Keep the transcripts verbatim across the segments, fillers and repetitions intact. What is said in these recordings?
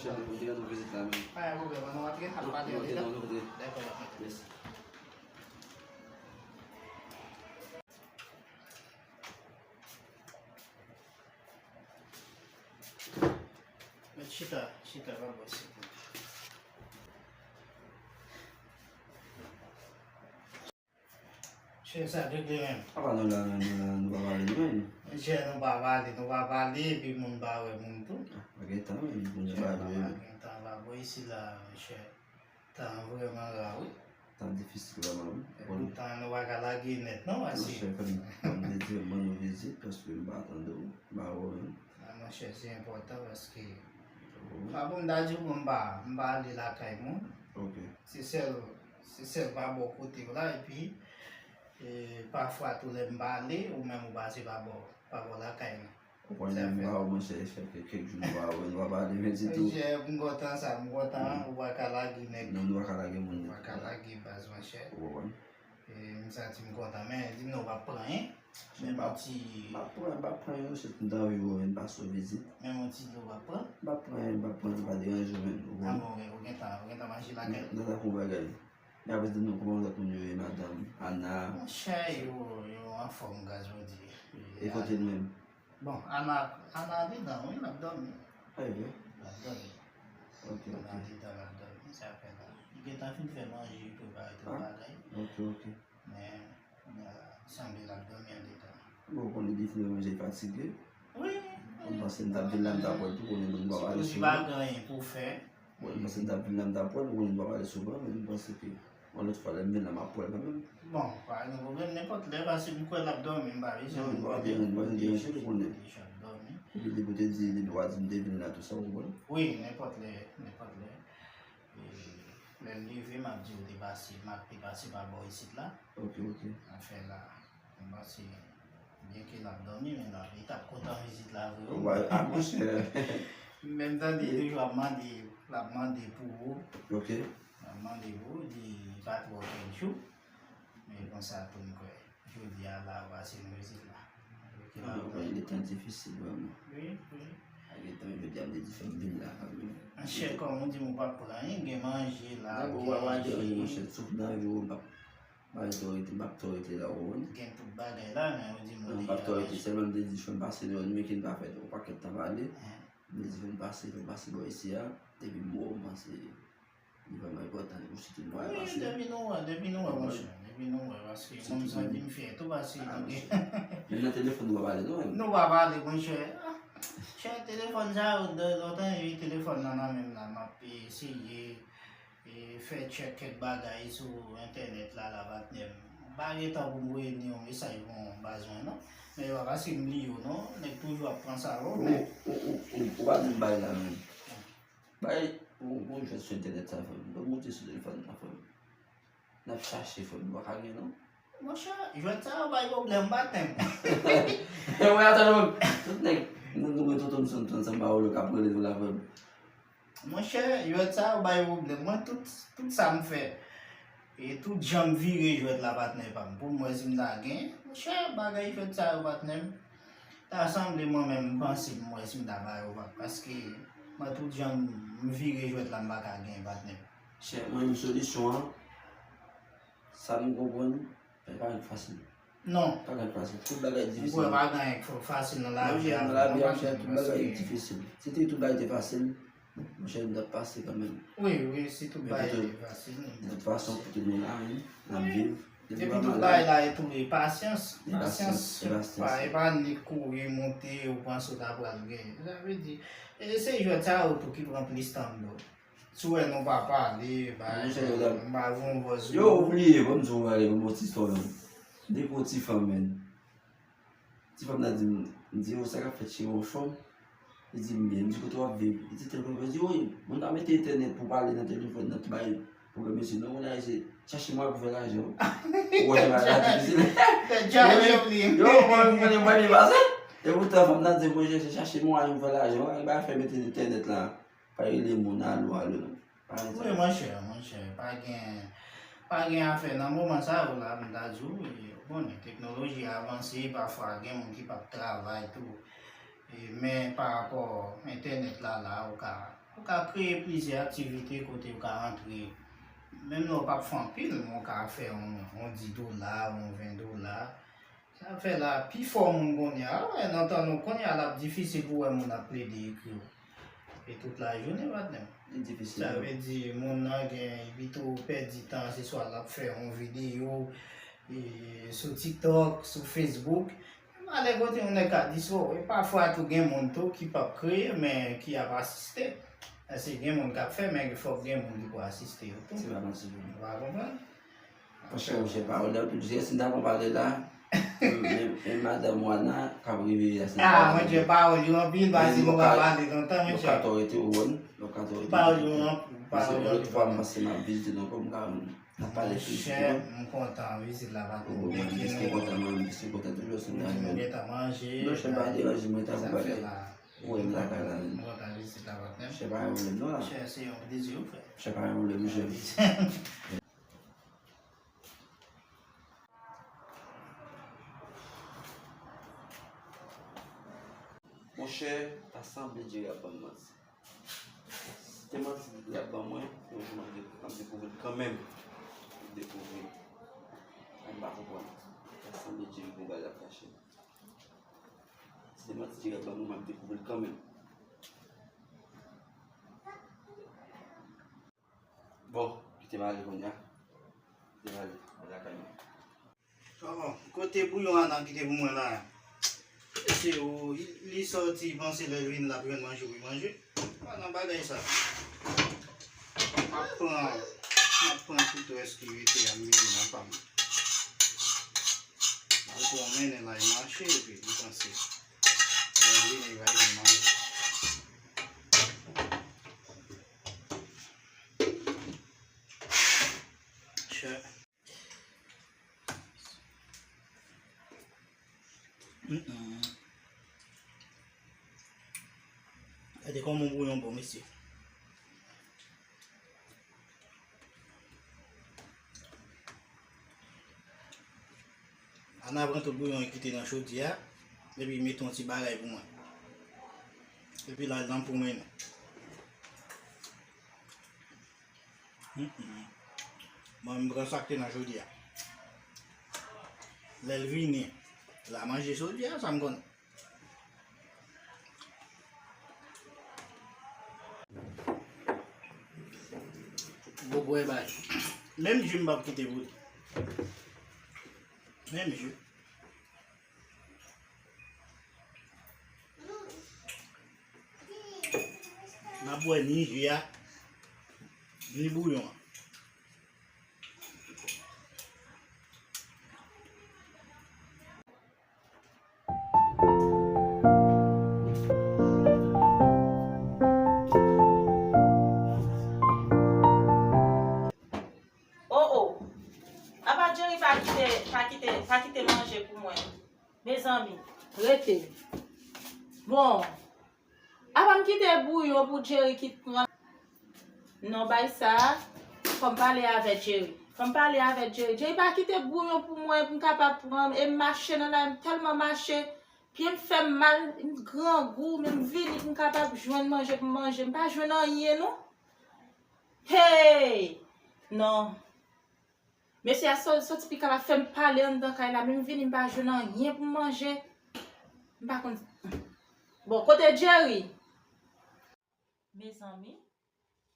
Chèf, nou te rann nou vizit la menm. Pa gen pwoblèm, ann nou antre, n ap pale ann detan. Dakò, dakò. Mèsi. Mèt chita, chita, pa bò sèt. Chèf, sa regle menm. Apa nou la, nou, nou, nou pa pale nou menm? Chèf, nou pa pale, nou pa pale, epi moun pa wè moun tou. Ah, pa gen tan, men, moun pa wè moun. Pa gen tan, pa bò isi la, chèf. Tan vrèman ra, wi. Tan difisil vrèman, wi. Epi tan nou pa ka lage nèt, non, paske. Monchè, fè m, fè m te di, ban nou vizit, paske m pa tande w, m pa wè w menm. Ah, monchè, se enpòtan, paske. Wi. Pa bon, m ta di w, bon, m pa, m pa ale lakay moun. Ok. Se sèl, se sèl pa bò kote w la, epi, e, pafwa tou lè m pa ale, ou menm ou pase pa bò, pa bò lakay mwen. Ou konnen m pa wè w, monchè, e fè kèk, kèk jou nou pa wè, nou pa pale, men ditou. Monchè, m kontan sa, m kontan, ou pa ka lage nèg. Non, nou pa ka lage moun. Ou pa ka lage baz, monchè. Ou konprann? E, m santi m kontan, men di m non, w ap pran anyen. Menm yon ti. M ap pran, m ap pran yon chèf, m t anvi wè w, m pase w vizit. Menm yon ti dlo w ap pran? M ap pran, m ap pran, li pa deranje w, men, ou konprann? Ah bon, ou gentan, ou gentan manje lakay? Nan, nan, nan, yon bagay. Men apre, di nou kòman lòt moun yo ye, madanm Ana? Monchè, yo, yo anfòm, gaz, jodi. E kote l menm? Bon, Ana, Ana andedan, wi, l ap dòmi. A, e vre? L ap dòmi. Ok, ok. Ana andedan, l ap dòmi, sa fè la. Li gentan fin fè manje, li prepare tout bagay. Ok, ok. Men, men, sanble l ap dòmi andedan. Bon, ou konnen depi lè manje fatige. Wi, wi. Mwen panse m t ap vin la, m t ap wè l tou, konnen nou pa pale souvan. Sipoze pa gen anyen pou w fè. Bon, m panse m t ap vin la, m t ap wè l, ou konnen nou pa pale souvan, men m panse ke yon lòt fwa lè m vin la, m ap wè l kanmenm. Bon, pa gen pwoblèm, nenpòt lè, paske m kwè l ap dòmi, m pa bezwen. Non, li pa dèyè, li pa dèyè, ou konnen. Deja ap dòmi. Epi depi w te di, depi w a di m te vin la, tou sa, ou konprann? Wi, nenpòt lè, nenpòt lè. E, lè l leve, m ap di w te pase, m ap te pase pa bò isit la. Ok, ok. Afè la, m panse, byenke l ap dòmi, men l ap, li t ap kontan vizit la vre, wi. Wi, a, monchè. Menm tande toujou ap mande, l ap mande pou ou. Ok. L ap mande pou ou, di li pa twò kèk jou. Men konsa tou m kwè. Jodi a la, w pase nou vizit la. Ki la, wi, wi, li tan difisil vrèman. Wi, wi. Ak etan jodi a, m te di fò m vin la kanmenm. Monchè, kòm ou di m ou p ap pran anyen, gen manje la, gen jus. Monchè, souf nan vi w, m p ap, m p ap twò rete, m p ap twò rete la, ou konprann? Gen tout bagay la, men ou di m ou deja. Non, m p ap twò rete, sèlman m te di fò m pase deyò, men ki n pa fè yon pakèt tan pale. M te di fò m pase, fò m pase bò isi a, depi m wè w, m panse. Li vrèman enpòtan pou sitou nou al pase. Wi, depi nou wè, depi nou wè, monchè. Depi nou wè, paske mwen m santi m fyè tou, paske nou gen. Menm nan telefòn nou pa pale, non, menm. Nou pa pale, monchè. Ah, chè, telefòn sa yo, de, lontan e telefòn nan nan men m la, m ap eseye, e, fè tchèk kèk bagay sou entènèt la, la, patnè m. M pa gen tan pou m voye ni yon mesaj pou yon baz mwen, non. Men se pa paske m bliye w, non. Nèg toujou ap pran sa, non, men. Ou, ou, ou, ou, ou pa di m bagay la, menm. Bay, ou, ou jwèt sou entènèt sa, frè m. Ou monte sou telefòn nan, frè m. N ap chache, frè m. Nou pa ka gen, non. Monchè, jwèt sa yo bay pwoblèm, patnè m. E mwen, atann, frè m. Tout nèg, nou, nou gen tonton m, tonton m, sa m pa wè lè k ap rele nou la, frè m. Monchè, jwèt sa yo bay pwoblèm. Mwen, tout, tout sa m fè, e tout jan m vire jwèt la, patnè pa m, pou m wè si m ta gen. Monchè, bagay jwèt sa yo, patnè m. Ta sanble mwen menm, m panse m wè si m ta ba yo, pa-, paske mwen tout jan m vire jwèt la, m pa ka gen patnè. Chè, mwen menm solisyon an, sa m konprann, men pa gen fasil. Non. Pa gen fasil. Tout bagay difisil. M kwè pa gen fasil nan lavi a, non, chè, tout bagay difisil. Si te tout bagay te fasil, monchè, m t ap pase kanmenm. Wi, wi, si tout bagay te fasil. De tout fason, pou tout moun la, wi, n ap viv. Epi tout bagay la, e tou, e pasyans. Pasyans, e pa, e pa ni kouri monte, ou panse w ta pral genyen. Sa vle di, e se jwèt sa yo tou ki pran plis tan m do. Si w wè nou pa pale, pa, m pa voye yon vòs. Yo, ou bliye, ban m di w yon bagay, ban m yon ti istwa, menm. Depi yon ti fanm, menm. Ti fanm nan di m, m di, "Yo, sa k ap fèt, cheri, w anfòm?" Li di m, "Byen." M di, "Kote w ap viv?" Li di, "Tèl kote." M di, "Wi, moun pa mete entènèt pou pale nan telefòn nan, tout bagay, pwoblèm mesye, non, moun ayisyen, chache mwayen pou fè lajan." Ou wè, se bagay la difisil. Yo, mwen, mwen, mwen, mwen, mwen, pase. E poutan, fanm nan di m, "Mwen, se chache mwayen pou fè lajan." Wi, bagay fè mete entènèt la. Pa rele moun alo, alo, non. Pa gen sa. Wi, monchè, monchè, pa gen, pa gen afè nan moman sa yo la, m ta di w, e, ou konnen, teknoloji a avanse, pafwa gen moun ki p ap travay tou. E, men pa rapò entènèt la, la, ou ka, Ou ka kreye plizyè aktivite kote ou ka antre. Menm lè ou p ap fè anpil, men ou ka fè yon, yon dis dola, yon ven dola. Sa fè la, pifò moun kounye a, wè, nan tan nou kounye a, l ap difisil pou wè moun ap plede ekri w. E tout lajounen, patnè. Li difisil. Sa vle di, moun nan gen, li pito pèdi tan, se swa l ap fè yon videyo, e, sou TikTok, sou Facebook. Malè kote yon nèg ka di so, e pafwa tou gen moun tou ki p ap kreye, men ki ap asiste. Paske gen moun k ap fè, men fòk gen moun ki pou asiste yo tou. Se pa manti vre. Ou pa konprann? Monchè, monchè, pawòl yo tou diri. Si n ta pran pale la, men, men madanm ou a nan k ap rive a Sent Kalin. Ah, monchè, pawòl yo anpil, paske nou pa pale lontan, monchè. Yo ka tò rete ou wè, yo ka tò rete. Pawòl yo anpil, pawòl yo anpil. Paske yon lòt fwa, m panse m ap vizite nou ankò, m ka, m ap pale plis. Monchè, m kontan vizit la, patnè. Ou konprann, m plis ke kontan, mwen, m plis ke kontan toujou, si m ta jwenn. Nou gentan manje. Monchè, pa deranje mwen, tankou bagay. Ou wè m lakay la menm. M kontan vizit la, patnè. Monchè, pa gen pwoblèm non la. Monchè, se yon plezi, wi, frè. Monchè, pa gen pwoblèm, monchè. Monchè, ta sanble Jerry ap ban m manti. Si te manti li ap ban mwen, yon jou m ap de-, m ap dekouvri l kanmenm. M ap dekouvri l. Mwen pa konprann. Ta sanble Jerry gon bagay l ap kache. Si te manti Jerry ap ban mwen, m ap dekouvri l kanmenm. Bon, kite m ale kounye a. Kite m ale, al lakay mwen. Bon, kote bouyon Ana kite pou mwen la? Se ou, li, li sòti, panse lè l vini l ap jwenn manje pou l manje. Pa nan bagay sa. M ap pran, m ap pran tout rès ki rete a, m mete nan pa m. M al pran mennen l al mache, epi li panse lè l vini, li va jwenn manje. Chè. Mm, mm. Gade kòman bouyon bon, mesye. Ana pran tout bouyon ki te nan chodyè a, epi mete yon ti bagay pou mwen. Epi l al nan pou mennen. Mm, mm. Mwen, m pran sa k te nan chodyè a. Lè l vini, l a manje chodyè a, sa m konnen. Bon, bwè bay. Menm ji m p ap kite pou li. Menm ji. M ap bwè ni ji a, ni bouyon an. Oh, oh. Apa Jerry pa kite, pa kite, pa kite manje pou mwen? Mezanmi, rete. Bon, apa m kite bouyon pou Jerry ki pran? Non, bay sa, fò m pale avè Jerry. Fò m pale avè Jerry. Jerry pa kite bouyon pou mwen, pou m kapab pran, e m mache nan la, m tèlman mache, pye m fè m mal, m grangou, men m vini pou m kapab jwenn manje pou m manje. M pa jwenn anyen, non. Hey! Non. Mesye a so-, soti pi kapab fè m pale anndan kay la, men m vini, m pa jwenn anyen pou m manje. M pa konn. Bon, kote Jerry? Mezanmi,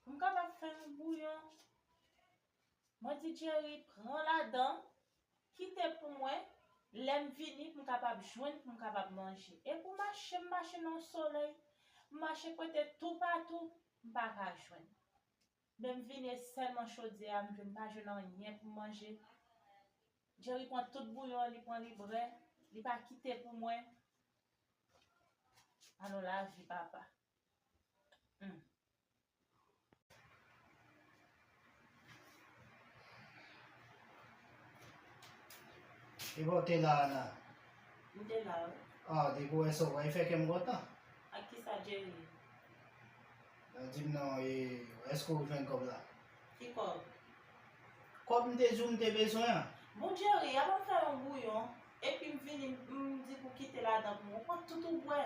pou m kapab fè yon bouyon, mwen di Jerry, pran ladan, kite pou mwen, lè m vini, pou m kapab jwenn, pou m kapab manje. E pou mache, m mache nan solèy, m mache kwete toupatou, m pa ka jwenn. Men m vini e sèlman chodyè a m jwenn, m pa jwenn anyen pou m manje. Jerry pran tout bouyon an, li pran li bwè, li pa kite pou mwen. Alò lavi papa. Hmm. Epa w te la, Ana? M te la, wi. Ah, depi w wè sa, w wè, e fè kè m kontan. Ak kisa, Jerry? Di m non, e, èske w jwenn kòb la? Ki kòb? Kòb m te di w m te bezwen an. Bon, Jerry, avan m fè yon bouyon, epi m vini, m di pou kite ladan pou mwen, ou pran tout ou bwè.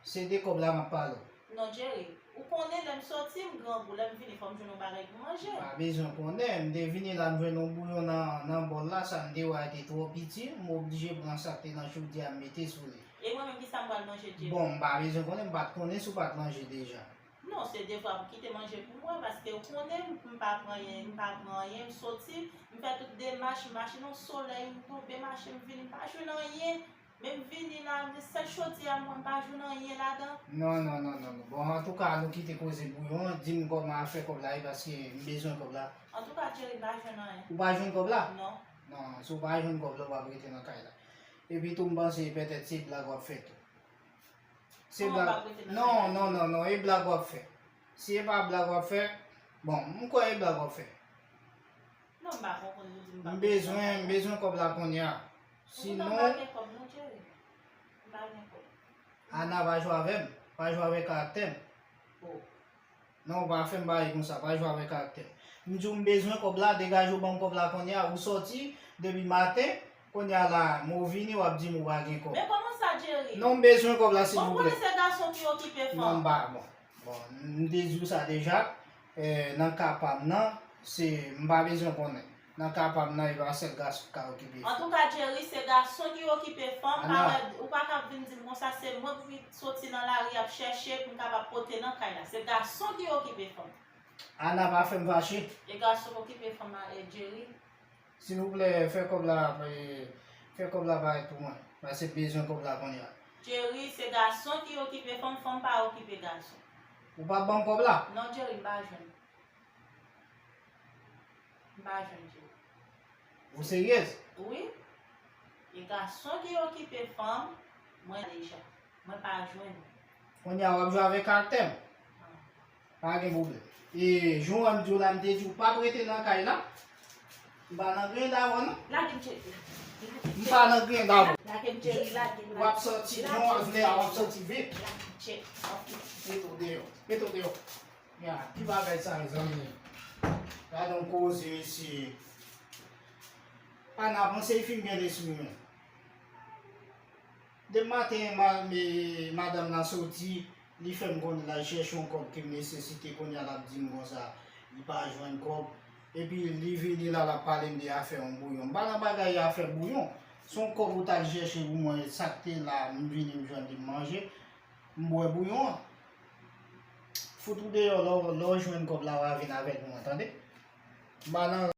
Se de kòb la m ap pale w. Non, Jerry, Ou konnen lè m soti, m grangou, lè m vini, fò m jwenn yon bagay pou manje. Pa bezwen konnen, m te vini la, m jwenn yon bouyon nan, nan bòl la, sa m te wè a te twò piti, m oblije pran sa k te nan choudyè a, m mete sou li. E mwen menm, kisa m pral manje, Jerry? Bon, m pa bezwen konnen, m pa t konnen si w pa t manje deja. Non, se devwa pou kite manje pou mwen, paske ou konnen m, m pa pran anyen, m pa pran anyen, m soti, m fè tout demach, m mache nan solèy, m tonbe, mache, m vini, m pa jwenn anyen. Men m vini la, sèl choti a mwen, m pa jwenn anyen ladan. Non, non, non, non, non. Bon, antouka, nou kite koze bouyon an, di m kòman w ap fè kòb la ye, paske m bezwen kòb la. Antouka, Jerry, m pa jwenn anyen. Ou pa jwenn kòb la? Non. Non, si w pa jwenn kòb la, w ap rete nan kay la. Epi tou, m panse petèt se blag w ap fè tou. Se blag. Non, non, non, non, e blag w ap fè. Si e pa blag w ap fè, bon, m kwè e blag w ap fè. Non, m pa konprann ou di m pa. M bezwen, m bezwen kòb la kounye a. Sinon, m pa gen kòb non, Jerry. M pa gen kòb. Ana, pa jwe avè m. Pa jwe avè karaktè m. Oh. Non, pa fè m bagay konsa, pa jwe avè karaktè m. M di w m bezwen kòb la, degaje w ban m kòb la kounye a. Ou soti depi maten, kounye a la, men w vini, w ap di m ou pa gen kòb. Men kòman sa, Jerry? Non, m bezwen kòb la, silvouplè. Bon, konnen se gason ki okipe fanm. Non, m pa, bon. Bon, m te di w sa deja, eh, nan ka pa m nan, se, m pa bezwen konnen. Nan ka pa m nan, e pa sèl gason k ka okipe fanm. Antouka, Jerry, se gason ki okipe fanm, pa wè, ou pa ka vin di m konsa, se mwen pou vin soti nan lari ap chèche pou m kapab pote nan kay la. Se gason ki okipe fanm. Ana, pa fè m fache. E gason k okipe fanm a, e Jerry. Silvouplè, fè kòb la, eh, fè kòb la parèt pou mwen. Paske m bezwen kòb la kounye a. Jerry, se gason ki okipe fanm, fanm pa okipe gason. Ou pa ban m kòb la? Non, Jerry, m pa jwenn. M pa jwenn, Jerry. Ou seryez? Wi. E gason ki okipe fanm, mwen deja. Mwen pa jwenn. Kounye a w ap jwe avèk karaktè m. Pa gen pwoblèm. E, jan m di w la, m te di w pa t rete nan kay la. M pa nan griyen dawò, non. Lage m, Jerry, lage m. M pa nan griyen dawò. Lage m, Jerry, lage m. W ap soti, jan w ap vle a, w ap soti vit. Lage m, Jerry. Mete w deyò. Mete w deyò. Ya, ki bagay sa, mezanmi? Gade yon koze, mesye. Ana, panse l fin gen lespri, men. Depi maten, ma-, me-, madanm nan soti, li fè m konnen l al chèche yon kòb ke m nesesite, kounye a l ap di m konsa, li pa jwenn kòb. Epi li vini la, l ap pale m de afè yon bouyon. M pa nan bagay afè bouyon. Se yon kòb ou t al chèche pou mwen, sa k te la, m vini, m jwenn li, m manje. M bwè bouyon an. Fout ou deyò, lè w, lè w jwenn kòb la, w a vin avèk mwen, tande? M pa nan